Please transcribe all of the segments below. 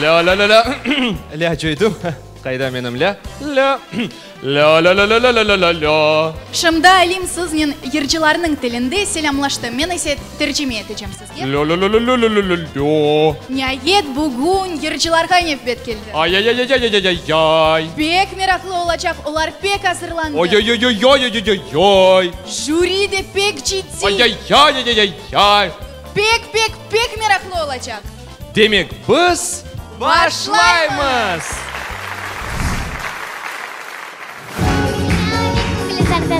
Lâ-lâ-lâ-lâ, lâ coydım. Qayda menim lâ? Lâ, lâ-lâ-lâ-lâ-lâ-lâ-lâ. Şimdi Alim siznen yırcılarnıñ tilinde selâmlaştı, men ise tercime etecem sizge. Lâ-lâ-lâ-lâ-lâ-lâ-lâ. Niayet, bugün yırcılarğa nevbet keldi. Ay-ay-ay-ay-ay-ay-ay-ay. Pek meraqlı olacaq, olar pek azırlandı. Oy-oy-oy-oy-oy-oy-oy-oy. Jüri de pek ciddiy. Ay-ay-ay-ay-ay-ay. Pek, pek, pek meraqlı olacaq. Demek, biz başlaymız!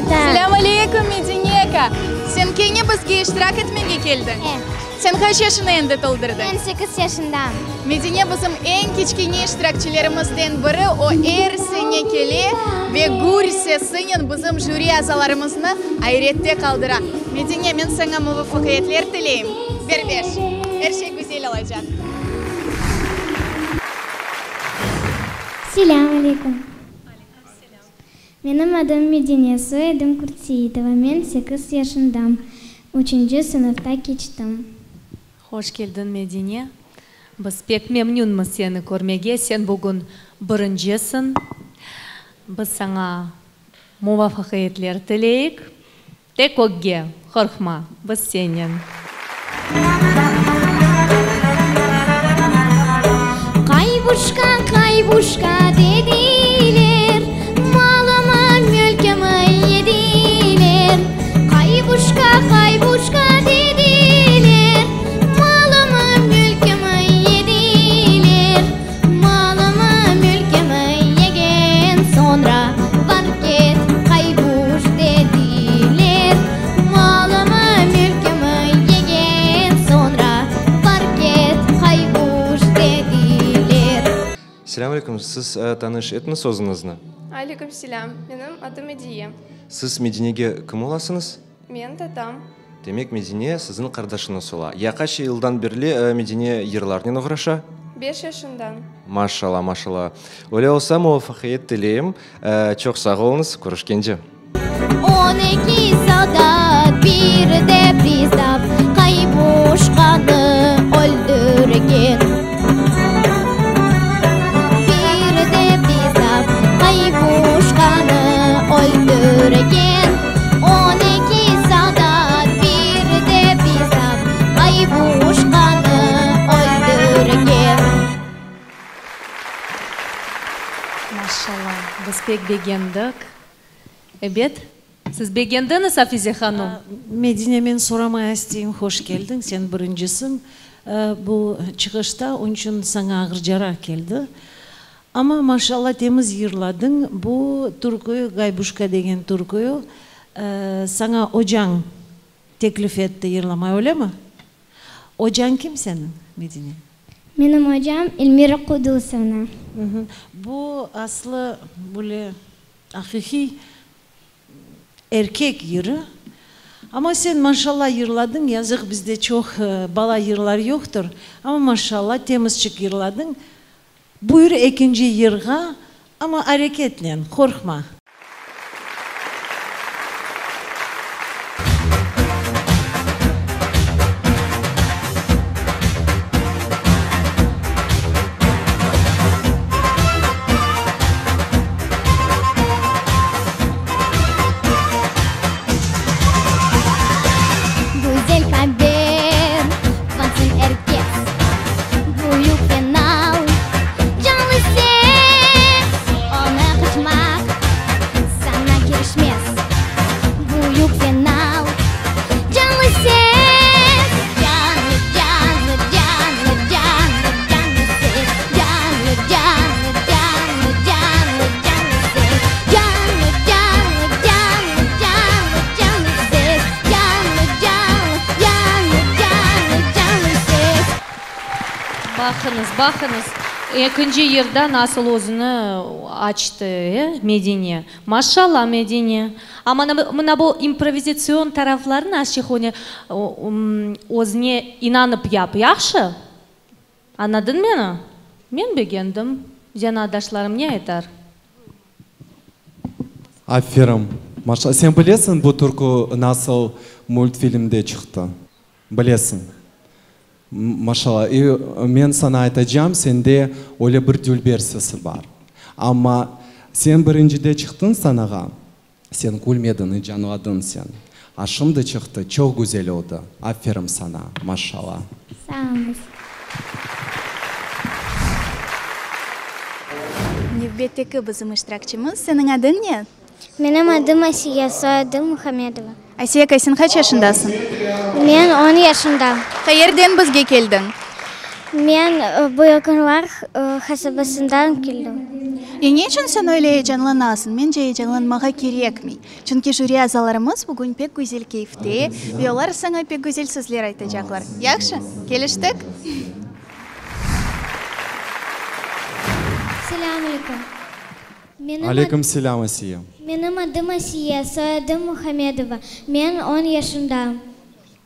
Selâm aleyküm, Medineka! Sen kene bizge iştirak etmege keldiñ? E. Sen qaç yaşını endi toldurdıñ? Men sekiz yaşındam. Medine bizim eñ kiçkene iştirakçilerimizden biri, o er sene kele ve gür sesinen bizim jüri azalarımıznı ayrette qaldıra. Medine, men saña muvafaqiyetler tileyim. Ber beş. Er şey güzel olacaq. Selâm aleyküm. Menim adım Medine, soyadım Kurtseitova, men sekiz yaşındam, üçünci sınıfta keçtim. Hoş keldiñ, Medine. Biz pek memnünmiz seni körmege. Sen bugün birincisiñ. Biz saña muvafaqiyetler tileyik. Tek ögge, qorqma, biz sennen. Qaybuşka, qaybuşka dediler, Malımı, mülkimi yediler. Qaybuşka, qaybuşka dediler, Malımı, mülkimi yediler. Malımı, mülkimi yegen soñra, Var ket, qaybuş dediler. Malımı, mülkimi yegen soñra, Var ket, qaybuş dediler. Selâm aleyküm, siz tanış etiñiz özüñizni. Aleyküm selâm, menim adım Ediye. Siz Medinege kim olasıñız? Men tatam. Demek, Medine siziñ qardaşıñız ola. Ya qaç yıldan berli Medine yırlarnen oğraşa? Beş yaşından. Maşala, maşala. Öyle olsa, muvafaqiyet tileyim. Çoq sağ oluñız, körüşkence. On eki soldat, bir de pristav Qaybuşqanı öldürgen. Bir de pristav Qaybuşqanı öldürgen. On eki soldat, bir de pristav Qaybuşqanı öldürgen. Maşallah, biz pek begendik. Ebet, siz begendiñiz, Afize hanum? Medine, men soramaya isteyim, hoş keldiñ, sen birincisiñ bu çıqışta, onıñ içün saña ağırcaraq keldi. Amma maşallah temiz yırladıñ, bu türküyü, Gaybuşka degen türküyü saña ocañ teklif etti yırlamay, öylemi? Ocañ kim seniñ, Medine? Menim ocam Elmira Qudusovna. Bu aslı böyle aqiqiy erkek yırı. Amma sen maşallah yırladıñ, yazıq bizde çoq bala yırlar yoqtır, amma maşallah temizçik yırladıñ. Buyur ekinci yırğa, amma areketnen, qorqma. Güzel haber, quvansın er kes, Büyük final, canlı ses, Onı qaçmaq saña kelişmez. Büyük final, canlı ses, Canlı, canlı, canlı, canlı, canlı ses, Canlı, canlı, canlı, canlı, canlı ses, Canlı, canlı, canlı, canlı, canlı ses, Canlı, canlı, canlı, canlı, canlı ses. Baqıñız, baqıñız, ekinci yırda nasıl özüni açtı, e, Medine. Maşallah, Medine. Amma mına bu improvizatsion taraflarını azçıq öne, özüne inanıp yap, yahşı? Añladıñ meni? Men begendim. Zenaatdaşlarım ne aytar? Aferin. Maşa, sen bilesiñ bu türkü nasıl multfilmde çıqtı? Bilesiñ. Maşalla. I men saña aytacam, sende öyle bir dülber sesi bar. Amma sen birincide çıqtıñ sanağa, sen külmediñ, ecanladıñ sen. A şimdi çıqtı, çoq güzel oldı. Aferin saña, maşalla. Sağ oluñız. Nevbetteki bizim iştirakçimiz, seniñ adıñ ne? Menim adım Asiye, soyadım Muhamedova. Asiyeka, sen qaç yaşındasıñ? Men on yaşındam. Qayerden bizge keldiñ? Men Büyükınlar qasabasından keldim. E ne içün sen öyle eyecanlanasıñ? Mence, eyecanlanmağa kerekmey. Çünki jüri azalarımız bugün pek güzel keyfte ve olar saña pek güzel sözler aytacaqlar. Yahşı? Keliştik? Selâm aleyküm. Menim Aleyküm selâm, Asiye. Menim adım Asiye, soyadım Muhamedova. Men on yaşındam.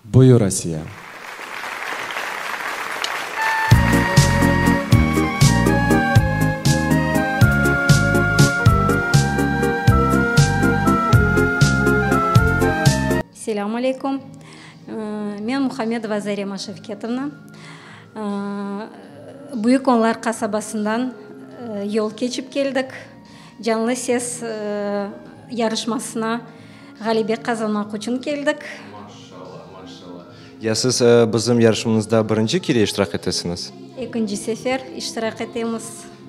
Buyur, Asiye. Selâm aleyküm. Men Muhamedova Zarema Şevketovna. Büyük Onlar qasabasından yol keçip keldik. Canlı ses yarışmasına ğalebe qazanmaq içün keldik. Maşallah, maşallah. Ya siz bizim yarışmamızda birinci kere iştirak etesiñiz? Ekinci sefer iştirak etemiz.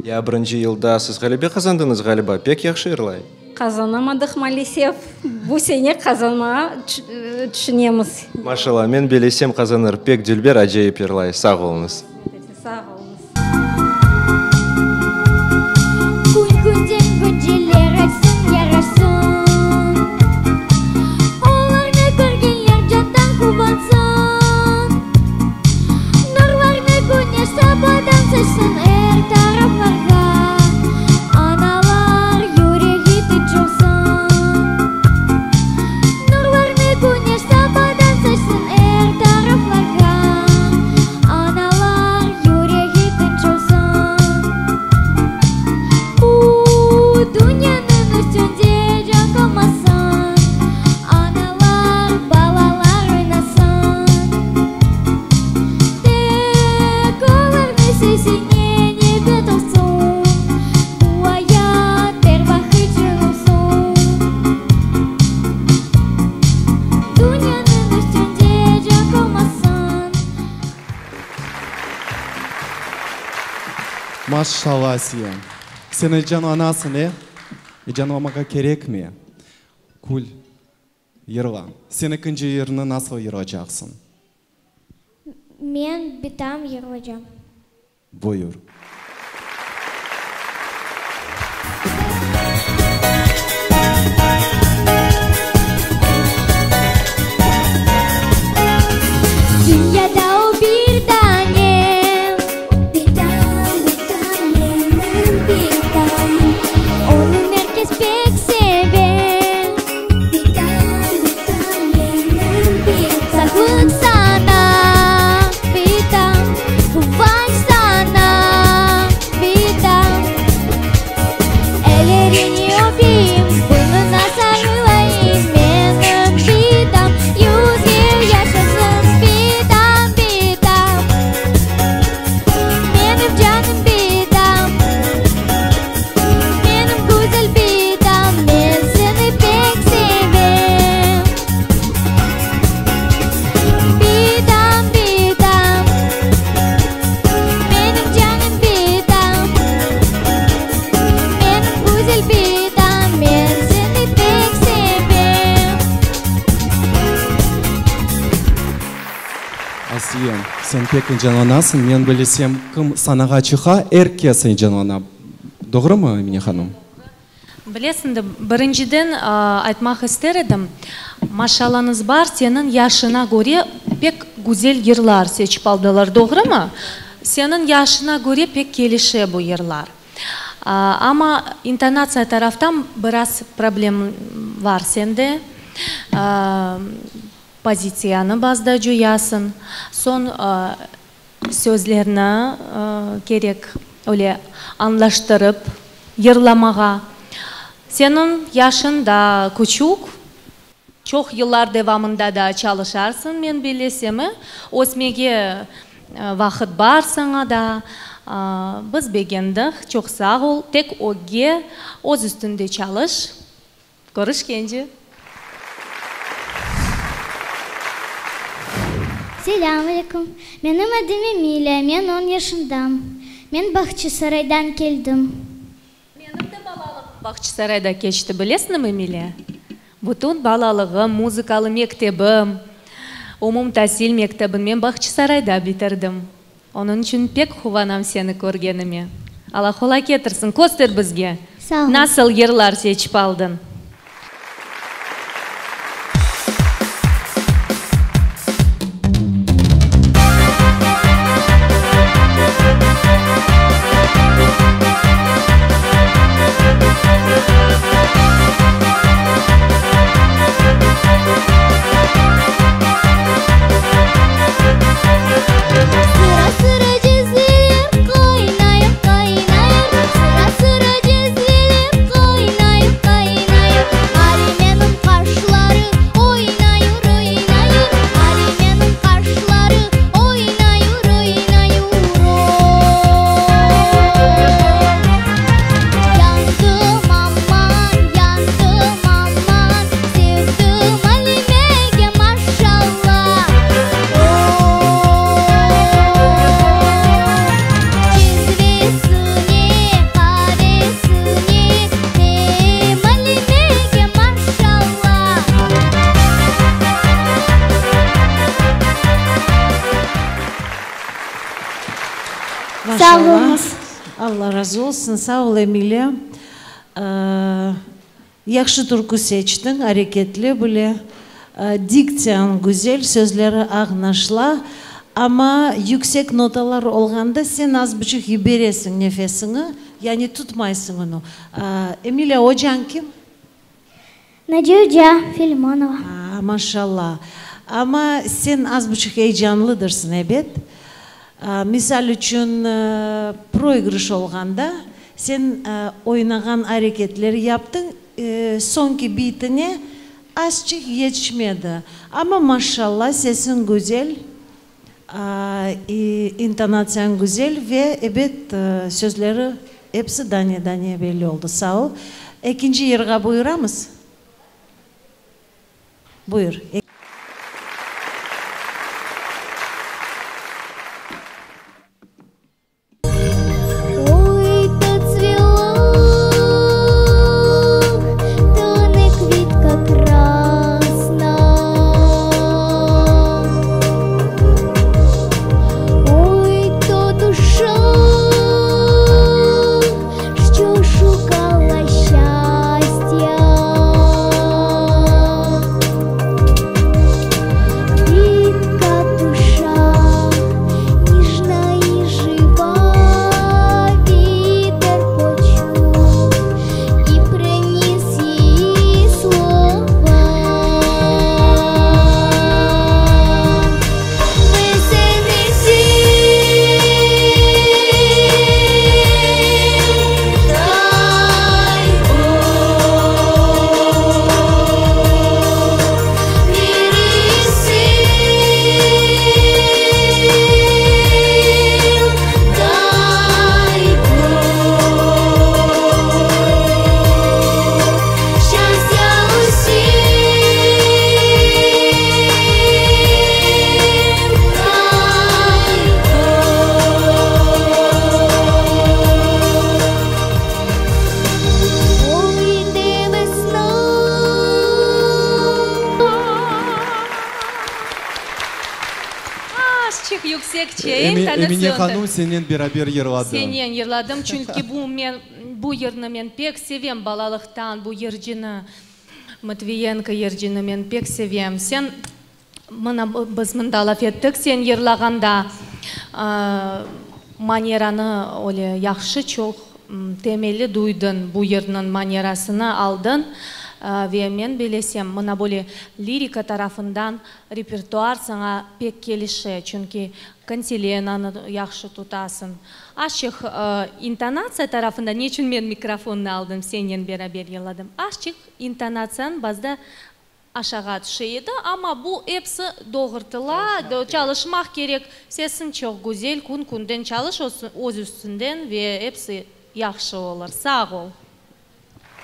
Ya birinci yılda siz ğalebe qazandıñız, ğaliba? Pek yahşı yırlay. Qazanamadıq maalesef. Bu sene qazanmağa tüşünemiz. Maşallah, men bilesem qazanır, pek dülber, acayip yırlay. Sağ oluñız. Sağ oluñız. Kün-künden günceler açsın, yaraşsın, Olarnı körgenler candan quvansın. Nurlarnı küneş sabadan saçsın er taraflarğa, Analar yüreği tınç olsun. Nurlarnı küneş sabadan saçsın er taraflarğa, Analar yüreği tınç olsun. Bu dünyanıñ üstünde can qalmasın, Analar, balalar oynasın. Tek olarnıñ sesine nefret olsun, Bu ayat er vaqıt şeñ olsun. Dünyanıñ üstünde can qalmasın. Maşallah, Asiye. Sen ecanlanasıñ, e? Ecanlanmağa kerekmi? Kül, yırla. Sen ekinci yırnı nasıl yırlacaqsıñ? Men bitam yırlaycam. Buyur. Dünyada o bir danem, Bitam, bitam, menim bitam. Onı er kes pek seve, Bitam, bitam, menim bitam. Sağlıq saña, bitam, Quvanç saña, bitam. Elleriñni öpeyim, boynuña sarılayım, Menim bitam, yüz yıl yaşasın, Bitam, bitam, menim canım bitam, Menim güzel bitam, men seni pek sevem. Bitam, bitam, menim canım bitam, Menim güzel bitam, men seni pek sevem. Asiye, sen pek eyecanlanasıñ. Men bilesem, kim sanağa çıqa, er kes eyecanlana. Doğrumı, Emine hanım? Bilesiñ de, birinciden aytmaq ister edim, maşallañız bar, seniñ yaşına köre pek güzel yırlar seçip aldılar, doğrumı? Seniñ yaşına köre pek kelişe bu yırlar. Amma intonatsiya taraftan biraz problem bar sende, pozitsiyanı bazıda coyasıñ, soñ Sözlerni kerek öyle añlaştırıp yırlamağa. Seniñ yaşıñ da küçük, çoq yıllar devamında da çalışarsıñ, men bilesem, ösmege. Vaqıt bar saña da. Biz begendik. Çoq sağ ol. Tek ögge, öz üstünde çalış. Körüşkence. Selâm aleyküm. Menim adım Emiliya, men on yaşındam. Men Bahçisaraydan keldim. Menim de balalığım Bahçisarayda keçti, bilesiñmi, Emiliya? Bütün balalığım, muzıkalı mektebim, umumtasil mektebin men Bahçisarayda bitirdim. Onıñ içün pek quvanam seni körgenime. Alla qolay ketirsin, köster bizge, Sağ ol. nasıl yırlar seçip aldıñ. Sıra-sıra cezveler qaynayıp, qaynayıp, Sıra-sıra cezveler qaynayıp, qaynayıp, Alimeniñ qaşları oynayır, oynayır, Alimeniñ qaşları oynayır, oynayır, o. Yandım aman, yandım aman, Sevdim Alimege maşalla, o. Cezvesine, qavesine, Deyim Alimege maşalla. Sağ Maşallah. oluñız. Alla razı olsun. Sağ ol, Emile. Yahşı türkü seçtiñ, areketli bile. Diktsiyañ güzel, sözleri añlaşıla, amma yüksek notalar olğanda sen az buçuq yiberesiñ nefesiñi, yani tutmaysıñ onı. Emiliya, ocañ kim? Naciye oca, Filimonova. A, maşallah. Amma sen az buçuq eyecanlıdırsıñ, ebet. Misal içün, proigriş olğanda, sen oynağan areketleri yaptıñ, soñki bitine azçıq yetişmedi. Amma maşallah, sesiñ güzel, intonatsiyañ güzel ve, ebet, sözleri episi dane-dane belli oldı. Sağ ol. Ekinci yırğa buyuramız? Buyur. Oy, to tsvіla, то не квітка красна. Ой, то душа, що шукала щастя. Квітка душа, ніжна і жива, вітер почув і приніс її слова. Весени всім, дай Бог, мир і сил, дай Бог, щастя усім, дай Бог. Ой, йде весна. Azçıq yüksekçe, Emine hanım senen beraber yırladı. Senen yırladım, çünki bu men bu yırnı men pek sevem balalıqtan, bu yırcını, Matviyenko yırcını men pek sevem. Sen, mına, biz mında laf ettik, sen yırlağanda maneranı öyle yahşı çoq temelli duydıñ, bu yırnıñ manerasını aldıñ ve men bilesem, mına böyle lirika tarafından repertuar saña pek kelişe, çünki kantilenanı yahşı tutasıñ. Azçıq intonatsiya tarafından, ne içün men mikrofonnı aldım, sennen beraber yırladım, azçıq intonatsiyañ bazıda. Aşağa tüşe edi, amma bu episi doğurtıla, çalışmaq kerek. Sesiñ çoq güzel, kün-künden çalış öz üstünden ve episi yahşı olur. Sağ ol.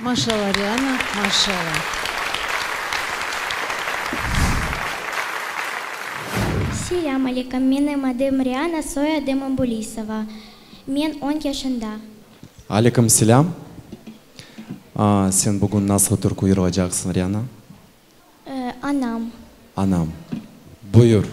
Maşalla, Riana, maşalla. Selâm aleyküm, menim adım Riana, soyadım Ambulisova. Men on yaşında. Aleyküm selâm. Sen bugün nasıl türkü yırlacaqsıñ, Riana? Anam. Anam. Buyur.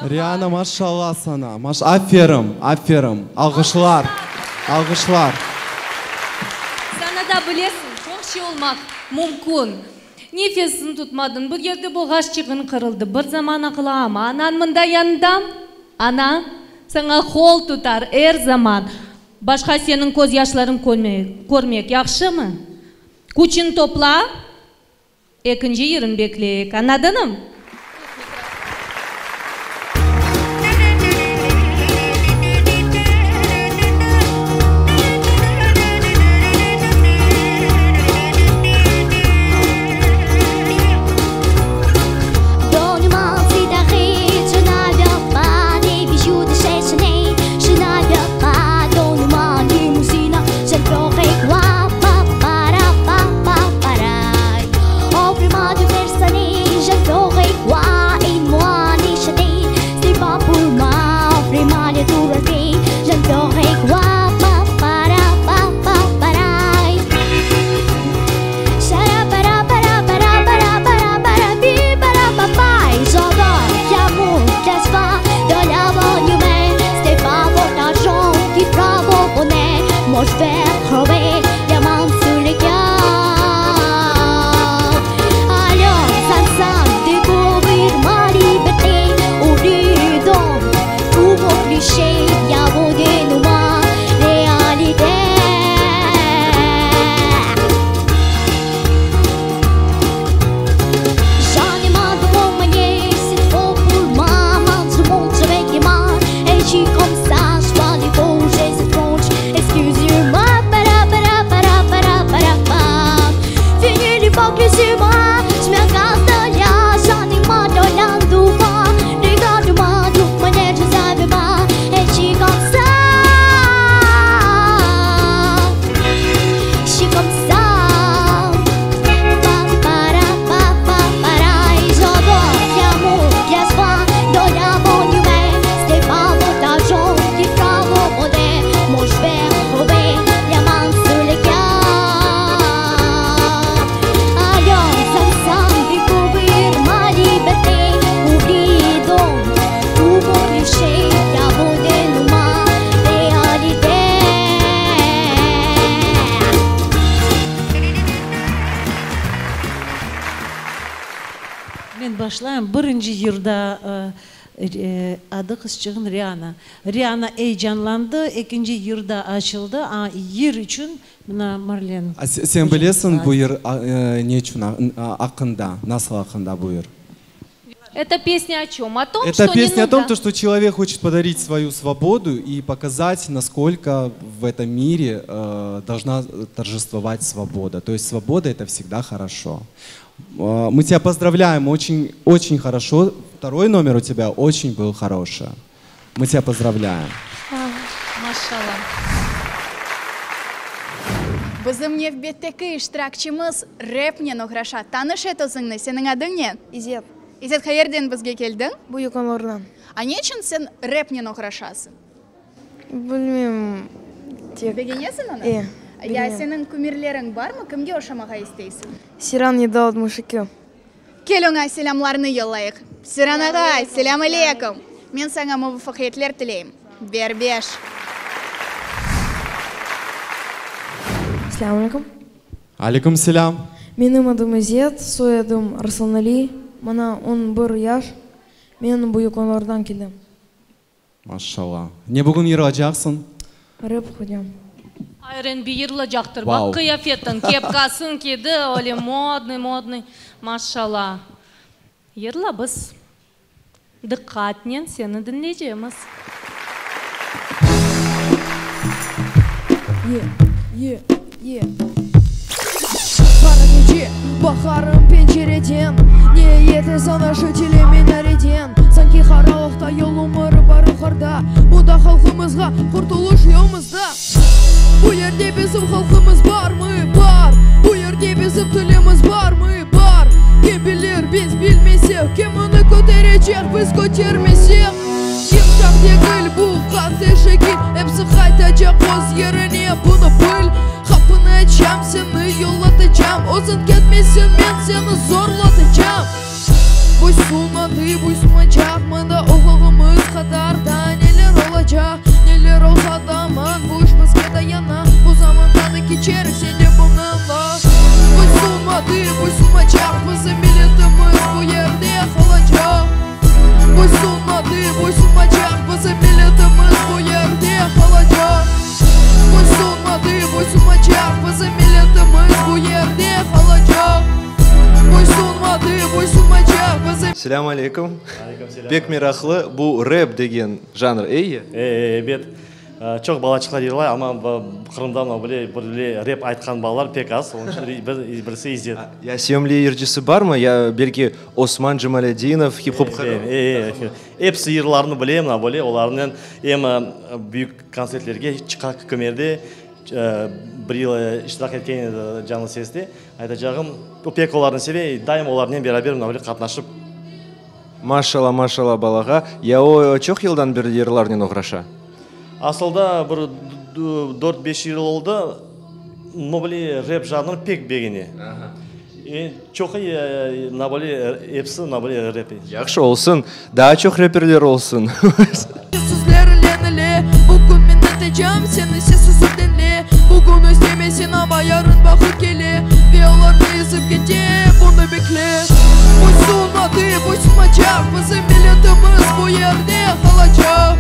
Riana maşalla saña maş aferin aferin alğışlar alğışlar. Sanada bilesiñ çoq şey olmaq mümkün. Nefesiñ tutmadıñ, bir yerde boğazçığıñ qırıldı, bir zaman ağlama, anañ mında yanıñdam, ana saña qol tutar er zaman. Başqa seniñ köz yaşlarıñ körmek yahşımı? Küçüñ topla, ekinci yırıñ bekleyik, añladıñmı? başlayım. Birinci yırda adı qızçığın Riana. Riana eyecanlandı, ekinci yırda açıldı, a yır içün mına Marlen. Sen bilesiñ bu yır ne içün aqqında, nasıl aqqında bu yır? Эта песня о чем? О том, Это что не песня о том, надо. то, что человек хочет подарить свою свободу и показать, насколько в этом мире э, должна торжествовать свобода. То есть свобода это всегда хорошо. Э, Мы тебя поздравляем, очень, очень хорошо. Второй номер у тебя очень был хороший. Мы тебя поздравляем. Maşalla. Bizim nevbetteki iştirakçimiz repnen oğraşa. Tanış et özüñni, seniñ adıñ ne? İzet. İzet, qayerden bizge keldiñ? Büyük Onlar. A ne içün sen repnen oğraşasıñ? Bilmeyim. Tek. Begenesiñ onı? E, Ya begenem. seniñ kumirleriñ barmı? Kimge oşamağa isteysiñ? Seyran 762. Kel oña selâmlarnı yollayıq. Seyran ağa, selâm aleyküm! Men saña muvafaqiyetler tileyim. Ber beş. Selâm aleyküm. Aleyküm selâm. Menim adım İzet, soyadım Arslanali. Maña 11 yaş. Men Büyük Onlardan keldim. Maşalla. Ne bugün yırlaycaqsıñ? Rep hocam. R&B yırlaycaqtır. Vau. Baq qıyafetin, kepkasın kiydi, öyle modный, modный. Maşalla. Yırla biz. Diqqatnen seni diñleycekmiz. Yeah, yeah, yeah. Qara gece, baqarım pencereden Ne aytasañ eşitile minareden Sanki qaralıqta yolumız bar yuqarıda Bunda halqımızğa qurtulış yolumızda Bu yerde bizim halqımız barmı? Bar Bu yerde bizim tilimiz barmı? Bar Kim bilir biz bilmesek Kim onı köterecek biz kötermesek Yımşaq degil bu qattı şekil Episi qaytacaq öz yerine bunı bil Qapını açam seni yollatacam Özüñ ketmeseñ men seni zorlatacam Boysunmadı, boysunmaycaq Mında olğanımız qadar da neler olacaq Neler olsa da aman Bu iş bizge dayana Bu zamandan da keçerik sen de bunı añla Boysunmadı, boysunmaycaq Bizim milletimiz bu yerde qalacaq Boysunmadı, boysunmaycaq Bizim milletimiz bu yerde qalacaq Boysunmadı, boysunmaycaq Bizim milletimiz bu yerde qalacaq Boysunmadı, boysunmaycaq Bizim Selâm aleyküm. Pek meraqlı bu rep degen janr, ey? E, ebet. Çoq balaçıqlar yırlay, amma Qırımda mına bile bir rep aytqan balalar pek az. Onıñ içün bir, birisi İzzet. Ya sevimli yırcısı barmı? Ya belki Osman Cemaledinov, hip-hop? E, e, episi yırlarını bilem, mına böyle olarnen em büyük kontsertlerge çıqa kimerde bir yıl iştirak etken edi Canlı seste. Aytacağım, pek olarnı seve, daim olarnen beraber mına böyle qatnaşıp. Maşalla, maşalla balağa. Ya o çoq yıldan beri yırlarnen oğraşa? Asılda bir 4-5 yıl oldı, но böyle rep janrını pek begene. Çoq mına böyle episi mına böyle rep. Yahşı olsun. Daa çoq reperler olsun. Sözlerle Bugün men aytacam seni sessiz diñle Bugün istemeseñ amma yarın vaqıt kele Ve olarnı ezip kete bunı bekle Boysunmadı, boysunmaycaq Bizim milletimiz bu yerde qalacaq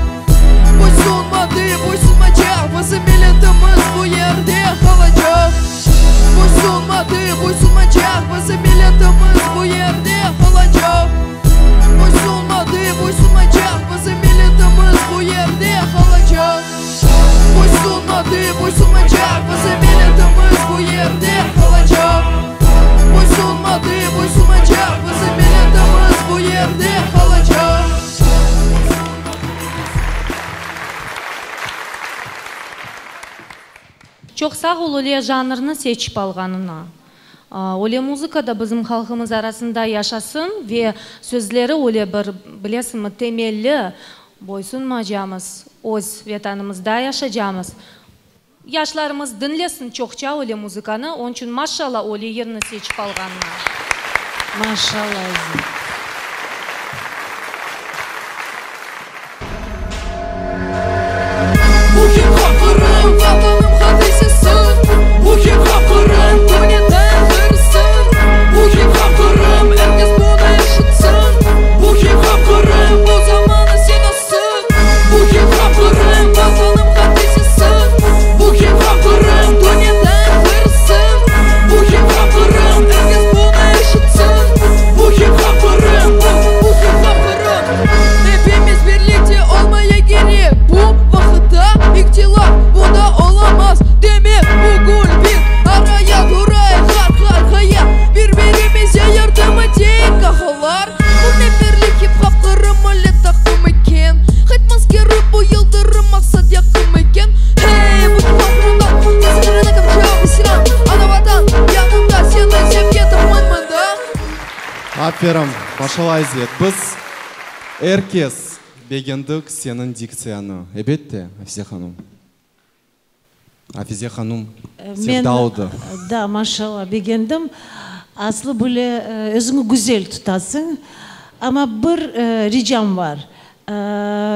Boysunmadı, boysunmaycaq Bizim milletimiz bu yerde qalacaq Boysunmadı, boysunmaycaq Bizim milletimiz bu yerde qalacaq Boysunmadı, boysunmaycaq Bizim milletimiz bu yerde qalacaq Boysunmadı, boysunmaycaq Bizim milletimiz bu yerde qalacaq Boysunmadı, boysunmaycaq Bizim milletimiz bu yerde qalacaq Çoq sağ ol öyle janrnı seçip alğanına. Öyle muzıka da bizim halqımız arasında yaşasın ve sözleri öyle bir, bilesiñmi, temelli boysunmaycaqmız, öz vetanımızda yaşaycaqmız. Yaşlarımız diñlesin çoqça öyle muzıkanı, onıñ içün maşalla öyle yırnı seçip alğanına. Maşalla, İzzet. Bu hip-hop Qırım, Vatanım hadisesi Bu hip-hop Qırım, dünyadan ğayrısın Bu hip-hop Qırım, er kes bunı eşitsin. Aferin, maşallah İzzet. Biz er kes begendik seniñ diktsiyanı. Ebette, Afize hanum. Afize hanum sevda oldı. Men, da, maşallah, begendim. Aslı böyle özüñi güzel tutasıñ. Amma bir ricam bar.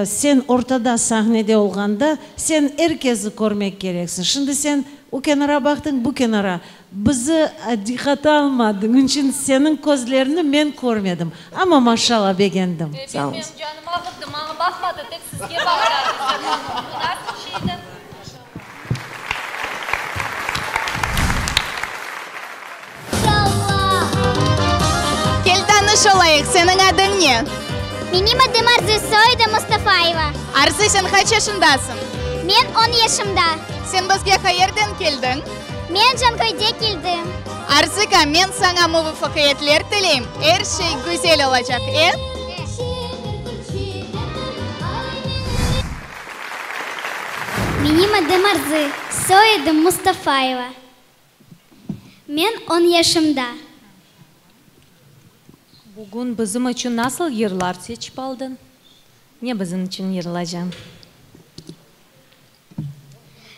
Sen ortada sahnede olğanda, sen er kezi körmek kereksiñ. Şimdi sen o kenara baqtıñ, bu kenara. Bizi diqqate almadıñ. Onıñ içün seniñ közlerini men körmedim. Amma maşallah, begendim. Ebet, menim canım ağırdı, maña baqmadı, tek sizge baqtı, Afize hanım. Bu nasıl şeydir? Kel tanış olayıq, seniñ adıñ ne? Menim adım Arzı, soyadım Mustafayeva. Arzı, sen qaç yaşındasıñ? Men on yaşımda. Sen bizge qayerden keldiñ? Men Canköyde keldim. Arzıka, men saña muvafaqiyetler tileyim, er şey güzel olacaq, e? Menim adım Arzı, soyadım Mustafayeva. Men on yaşımda. Bugün bizim içün nasıl yırlar seçip aldıñ? Ne bizim içün yırlacañ?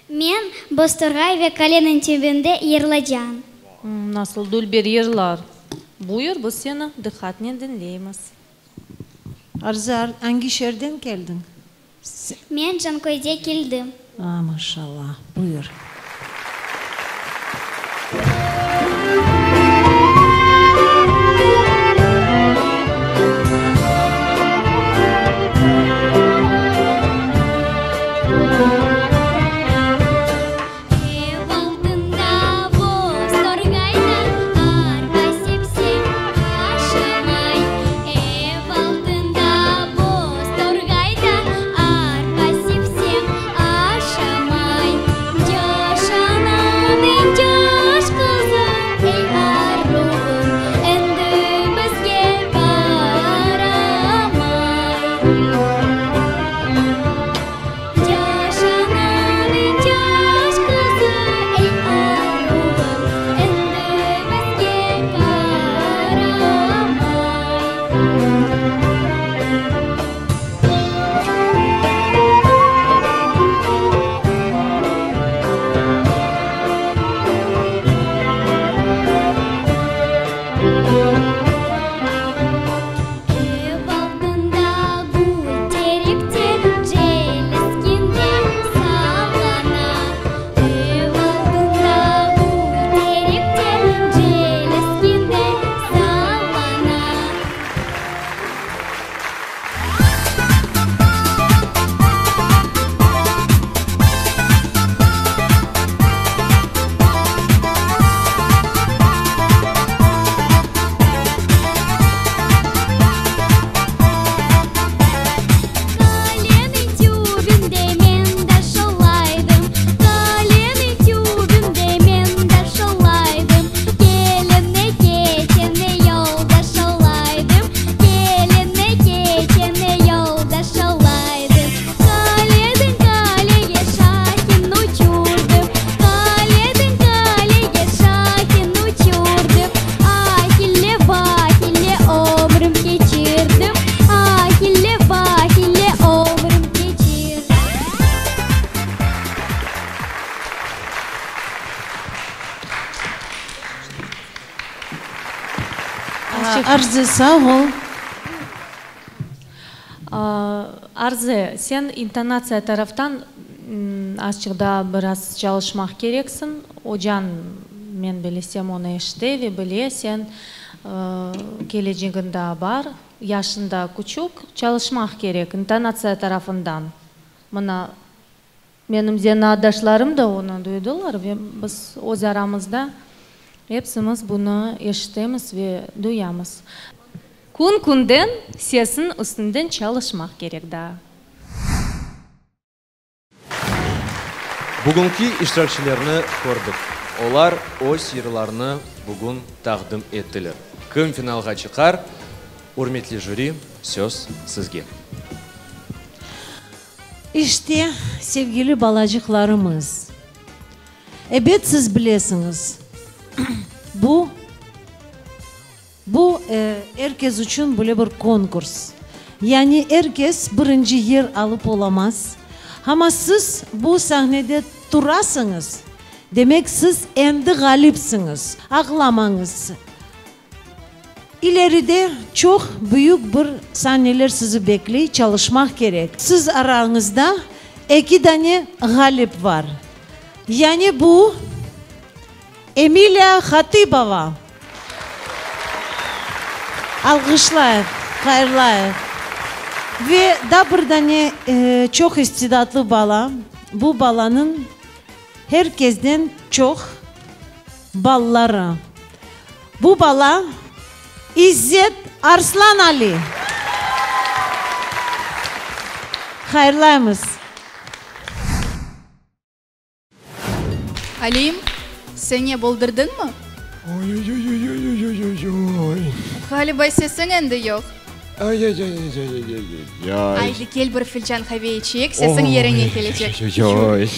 Men Boztorğay ve Qaleniñ tübünde yırlacam. Nasıl dülber yırlar! Buyur, biz seni diqqatnen diñleymiz. Arzı, angi şeerden keldiñ? Men Canköyde keldim. A, maşallah. Buyur. Ev altında boz torğayda arpa sepsem aşamay. Ev altında boz torğayda arpa sepsem aşamay. Caş ananıñ caş qızı, ey aruvım, endi bizge qaramay. Caş ananıñ caş qızı, ey aruvım, endi bizge qaramay. Ev altında gül terekte cel eskende sallana. Ev altında gül terekte cel eskende sallana. Qaleniñ tübünde men taş olaydım, Qaleniñ tübünde men taş olaydım, Kelene keçene yoldaş olaydım, Kelene keçene yoldaş olaydım. Qaleden qalege şahin uçurdım, Qaleden qalege şahin uçurdım, Ahille vahille ömrüm keçirdim, Ahille vahille ömrüm keçirdim. Arzı, sağ ol. Arzı, sen intonatsiya taraftan azçıq daa biraz çalışmaq kereksiñ. Ocañ, men bilesem, onı eşite ve bile, sen kelecegiñ daa bar, yaşıñ daa küçük, çalışmaq kerek intonatsiya tarafından. Mına, menim zenaatdaşlarım da onı duydılar ve biz öz aramızda epsimiz bunı eşitemiz ve duyamız. Kün-künden sesiñ üstünden çalışmaq kerek daa. Bugünki iştirakçilerni kördik. Olar öz yırlarını bugün taqdim ettiler. Kim finalğa çıqar? Ürmetli jüri, söz sizge. İşte, sevgili balacıqlarımız, ebet siz bilesiñiz, bu. Bu er kes içün böyle bir konkurs. Yani er kes birinci yer alıp olamaz. Amma siz bu sahnede turasıñız, demek siz endi ğalipsiñiz. Ağlamañız. İleride çoq büyük bir sahneler sizi bekley, çalışmaq kerek. Siz arañızda eki dane ğalip var. Yani bu Emiliya Hatibova. Alğışlayıq, hayırlayıq. Ve daa bir dane çoq istidatlı bala. Bu balanıñ her kezden çoq balları. Bu bala İzzet Arslanali. Hayırlaymız. Alim, sen ne boldurdıñmı? Oy-oy-oy-oy-oy-oy-oy. Ğaliba sesiñ endi yoq. Ay-ay-ay-ay-ay-ay-ay. Aydı, kel bir filcan qave içeyik, sesiñ yerine kelecek. Oy-oy-oy.